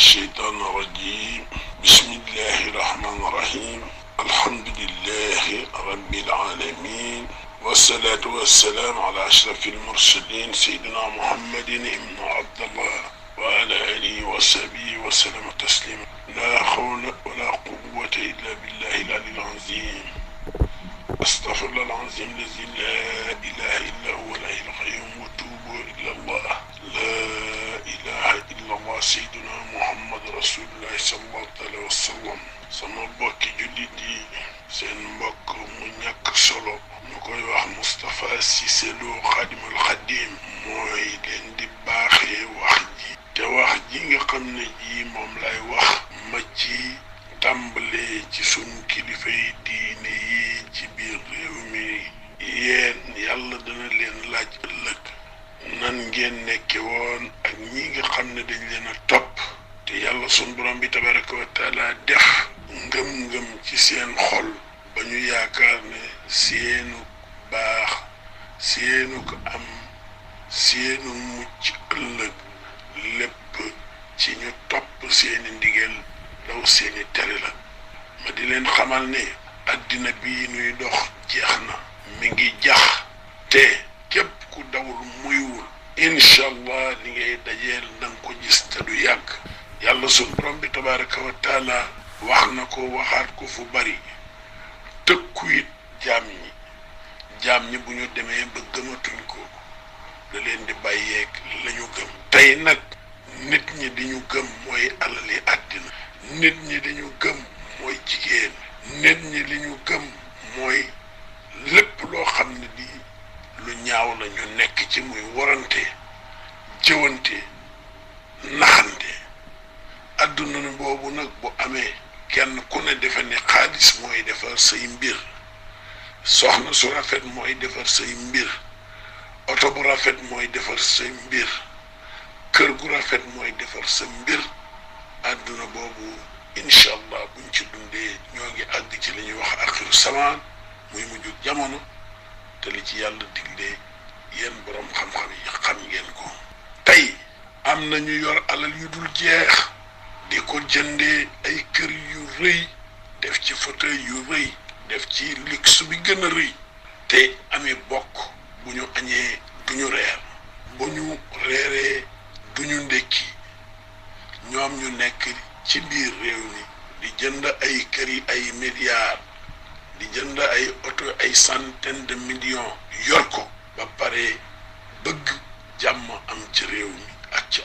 الشيطان الرجيم بسم الله الرحمن الرحيم الحمد لله رب العالمين والصلاة والسلام على أشرف المرسلين سيدنا محمد بن عبد الله وعلى آله وصحبه وسلم تسليما لا حول ولا قوة إلا بالله العلي العظيم أستغفر الله العظيم الذي لا إله إلا هو الحي القيوم وتوبوا إلى الله لا إله إلا الله سيدنا محمد رسول الله صلى الله عليه وسلم sama mbokki jullit yi seen mbokk mu ñàkk solo ñu koy wax Moustapha Cissé Lo Xaadimul Xaadim mooy leen di baaxee wax ji te wax ji nga xam ne ji moom lay wax ma ci tàmbalee ci sunu kilifa yi diine yi ci biir réew mi yéen yàlla dana leen laaj ëllëg nan ngeen nekke woon ak ñi nga xam ne dañ leen a topp te yàlla sunu borom bi tabaraka wa taala def ngëm-ngëm ci seen xol ba ñu yaakaar ne seenu baax seenu ko am seenu mucc ëllëg lépp ci ñu topp seeni ndigal daw seeni tere la ma di leen xamal ne addina bii nuy dox jeex na mi ngi jax te képp ku dawul muywul incha allah li ngay dajeel nanga ko gis te du yàgg yàlla sunu borom bi tabaraka wa taala wax na ko waxaat ko fu bari tëkku it jaam ñi bu ñu demee ba gëmatuñ ko da leen di bàyyeeg la ñu gëm tey nag nit ñi di ñu gëm mooy alali àddina nit ñi di ñu gëm mooy jigéen nit ñi li ñu gëm mooy lépp loo xam ne di lu ñaaw la ñu nekk ci muy warante jëwante naxante adduna ni boobu nag bu amee kenn ku ne defe ne xaalis mooy defar say mbir soxna su rafet mooy defar say mbir oto bu rafet mooy defar say mbir kër gu rafet mooy defar sa mbir adduna boobu incha allah buñ ci dundee ñoo ngi àgg ci li ñuy wax axiru samaan muy mujjug jamono te li ci yàlla diglee yéen borom xam-xam yi xam ngeen ko tey am na ñu yor alal yu dul jeex di ko jëndee ay kër yu rëy def ci fauteuil yu rëy def ci luxe bi gën a rëy te amee bokk bu ñu añee du ñu reer bu ñu reeree du ñu ndekki ñoom ñu nekk ci biir réew mi di jënd ay kër yi ay milliards di jënd ay oto ay centaine de millions yor ko ba pare bëgg jàmm am ci réew mi ak ci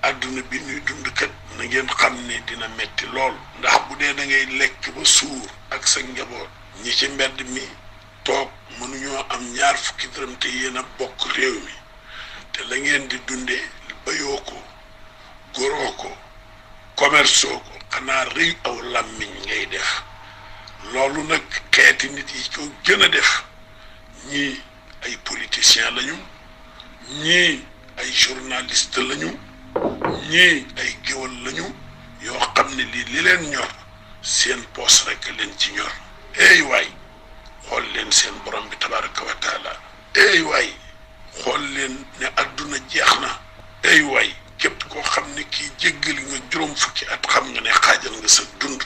àdduna bi ñuy dund kat na ngeen xam ne dina metti lool ndax bu dee da ngay lekk ba suur ak sa njaboot ñi ci mbedd mi toog mënuñoo am ñaar fukki dërëm te yéen a bokk réew mi te la ngeen di dundee bayoo ko goroo ko commerceoo ko xanaa rëy aw làmmiñ ngay def loolu nag xeeti nit yi ko gën a def ñii ay politiciens lañu ñii ay journaliste lañu ñii ay géwal lañu yoo xam ne li leen ñor seen poos rekk leen ci ñor ey waay xool leen seen borom bi tabaraka wa taala ey waay xool leen ne adduna jeex na ey waay képp koo xam ne kii jéggali nga juróom fukki at xam nga ne xaajal nga sa dund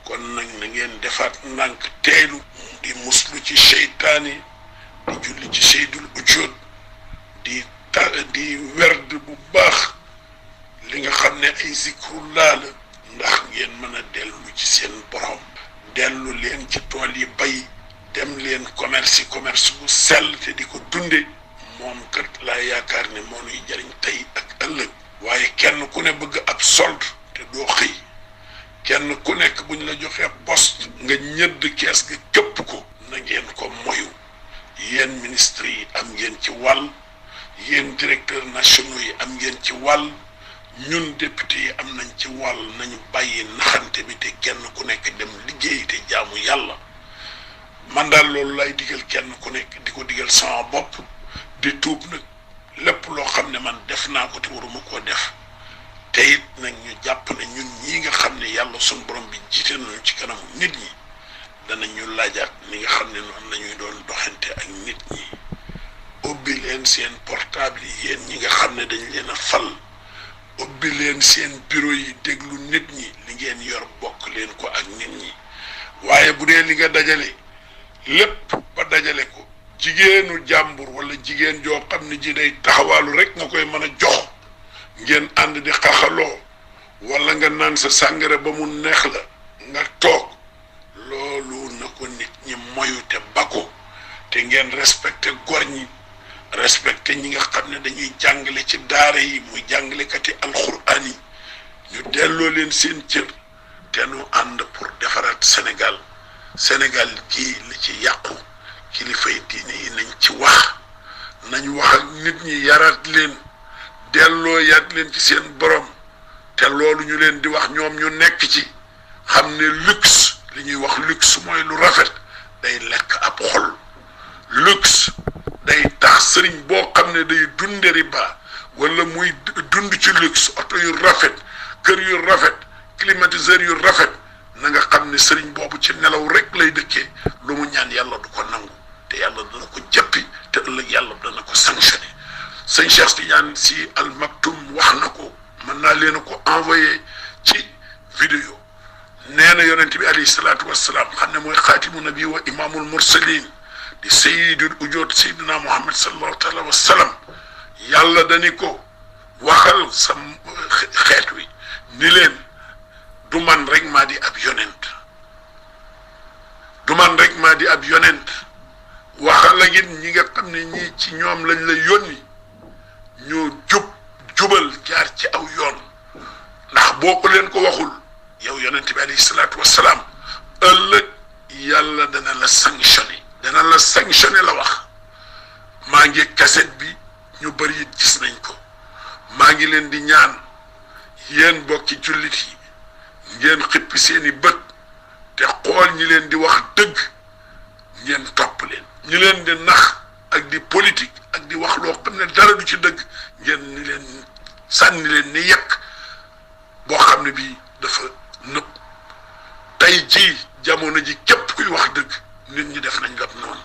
kon nag na ngeen defaat ndànk teelu di muslu ci seytaane di julli ci seydul ujood di werd bu baax li nga xam ne ay zikrullah la ndax ngeen mën a dellu ci seen borom dellu leen ci tool yi bay dem leen commerce bu sell te di ko dunde moom kat laa yaakaar ne moo nuy jariñ tey ak ëllëg waaye kenn ku ne bëgg ab solde te doo xëy kenn ku nekk bu ñu la joxee poste nga ñëdd kees ga képp ko na ngeen ko moyu yéen ministre yi am ngeen ci wàll yéen directeur nationaux yi am ngeen ci wàll ñun député yi am nañ ci wàll nañu bàyyi naxante bi te kenn ku nekk dem liggéey te jaamu yàlla man daal loolu lay digal kenn ku nekk di ko digal sama bopp di tuub nag lépp loo xam ne man def naa ko te waruma koo def te it nag ñu jàpp ne ñun ñii nga xam ne yàlla sunu borom bi jiite nañu ci kanamu nit ñi danañu laajaat ni nga xam ne noonu la ñuy doon doxante ak nit ñi ubbi leen seen portable yi yéen ñi nga xam ne dañ leen a fal ubbi leen seen bureau yi déglu nit ñi li ngeen yor bokk leen ko ak nit ñi waaye bu dee li nga dajale lépp ba dajale ko jigéenu jàmbur wala jigéen joo xam ne ji day taxawaalu rek nga koy mën a jox ngeen ànd di xaxaloo wala nga naan sa sàngara ba mu neex la nga toog loolu na ko nit ñi moyu te bako te ngeen respecté gor ñi respecté ñi nga xam ne dañuy jàngale ci daara yi muy jàngalekati alxuraan yi ñu delloo leen seen cër te nu ànd pour defaraat Sénégal gii li ci yàqu kilifay diine yi nañ ci wax nañ wax ak nit ñi yaraat leen delloo yaat leen ci seen borom te loolu ñu leen di wax ñoom ñu nekk ci xam ne luxe li ñuy wax luxe mooy lu rafet day lekk ab xol luxe day tax sëriñ boo xam ne day dunde riba wala muy dund ci luxe oto yu rafet kër yu rafet climatiseur yu rafet na nga xam ne sëriñ boobu ci nelaw rek lay dëkkee lu mu ñaan yàlla du ko nangu te yàlla dana ko jëppi te ëllëg yàlla dana ko sanctionné sëñ Cheikh Tidiane Sy Al Maktoum wax na ko mën naa leen ko envoyé ci vidéo nee na yonent bi alayhi salaatu wassalaam xam ne mooy xaatimu nabi wa imaamul mursalin di sayyidul ujoot sayyidina Muhammad sallallahu taala wa sallam yàlla dani ko waxal sa xeet wi ni leen du man rek maa di ab yonent du man rek maa di ab yonent waxal ak it ñi nga xam ne ñii ci ñoom lañ la yónni ñu jubal jaar ci aw yoon ndax boo ko leen ko waxul yow yonent bi alayhi salaatu wassalaam ëllëg yàlla dana la sanctionné la wax maa ngi kaset bi ñu bari it gis nañ ko maa ngi leen di ñaan yéen bokki jullit yi ngeen xippi seeni bët te xool ñi leen di wax dëgg ngeen topp leen ñi leen di nax ak di politique ak di wax loo xam ne dara du ci dëgg ngeen ni leen sànni leen ni yekk boo xam ne bii dafa nëpp tey jii jamono ji képp kuy wax dëgg nit ñi def nañ lab noonu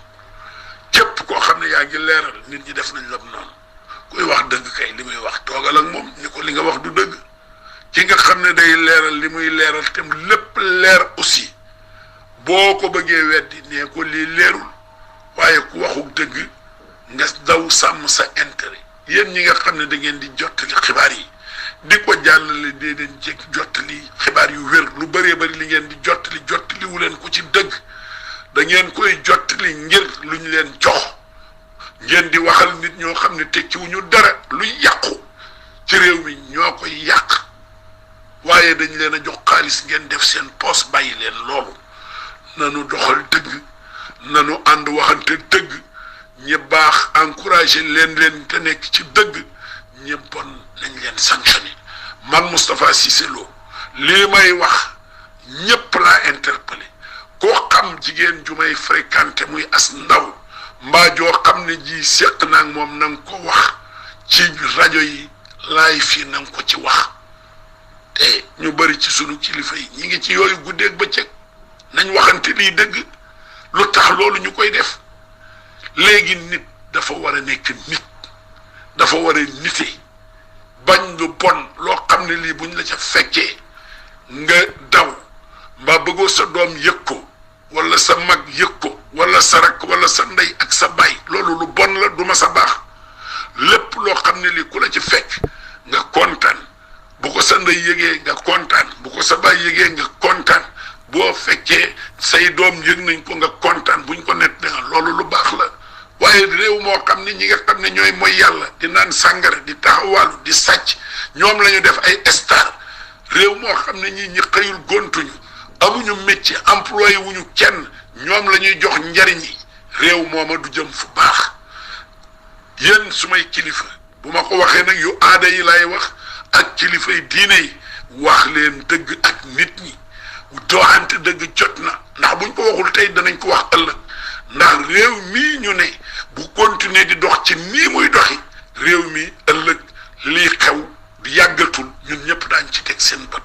képp koo xam ne yaa ngi leeral nit ñi def nañ lab noonu kuy wax dëgg kay li muy wax toogal ak moom ni ko li nga wax du dëgg ki nga xam ne day leeral li muy leeral te lépp leer aussi boo ko bëggee weddi nee ko lii leerul waaye ku waxuk dëgg nga daw sàmm sa intérêt yéen ñi nga xam ne da ngeen di jottali xibaar yi di ko jàllale dee leen jég jottali xibaar yu wér lu bëree bëri li ngeen di jottali wu leen ko ci dëgg da ngeen koy jottali ngir lu ñu leen jox ngeen di waxal nit ñoo xam ne tekkiwuñu dara lu yàqu ci réew mi ñoo koy yàq waaye dañ leen a jox xaalis ngeen def seen poos bàyyi leen loolu nanu doxal dëgg nanu ànd waxante dëgg ñi baax encouragé leen te nekk ci dëgg ñi bon nañ leen sanctionné man Moustapha Cissé Lo lii may wax ñépp laa interpellé koo xam jigéen ju may fréquenté muy as ndaw mbaa joo xam ne ji séq naag moom na nga ko wax ci rajo yi laay fii na nga ko ci wax te ñu bari ci sunu kilifa yi ñi ngi ci yooyu guddeeg bëccëg nañ waxante lii dëgg lu tax loolu ñu koy def léegi nit dafa war a nekk nit dafa war a nite bañ lu bon loo xam ne lii buñ la ca fekkee nga daw mbaa bëggoo sa doom yëg ko wala sa mag yëg ko wala sa rakk wala sa ndey ak sa baay loolu lu bon la du ma sa baax lépp loo xam ne lii ku la ci fekk nga kontaan bu ko sa ndey yëgee nga kontaan bu ko sa baay yëgee nga kontaan boo fekkee say doom yëg nañ ko nga kontaan buñ ko net nga loolu lu baax la waaye réew moo xam ne ñi nga xam ne ñooy mooy yàlla di naan sàngara di taxawaalu di sàcc ñoom la ñu def ay star réew moo xam ne ñi xëyul gontuñu amuñu métier employé wuñu kenn ñoom la ñuy jox njariñ yi réew mooma du jëm fu baax yéen sumay kilifa bu ma ko waxee nag yu aada yi lay wax ak kilifay diine yi wax leen dëgg ak nit ñi doxante dëgg jot na ndax buñ ko waxul tey danañ ko wax ëllëg ndax réew mii ñu ne bu continuer di dox ci nii muy doxi réew mi ëllëg lii xew di yàggatul ñun ñëpp daañ ci teg seen bët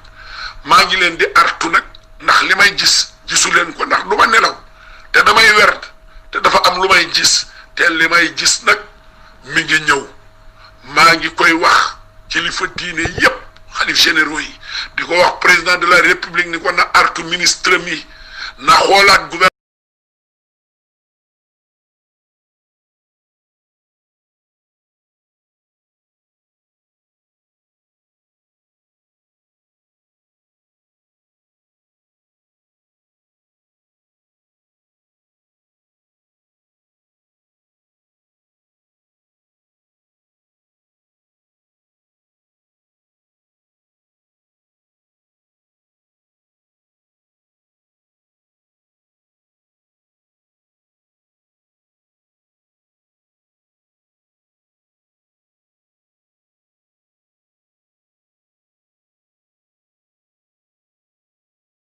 maa ngi leen di artu nag ndax li may gis gisu leen ko ndax du ma nelaw te damay werd te dafa am lu may gis te li may gis nag mi ngi ñëw maa ngi koy wax kilifa diine yépp généraux yi di ko wax président de la république ni ko na artu ministre mi na xoolaat gouvernement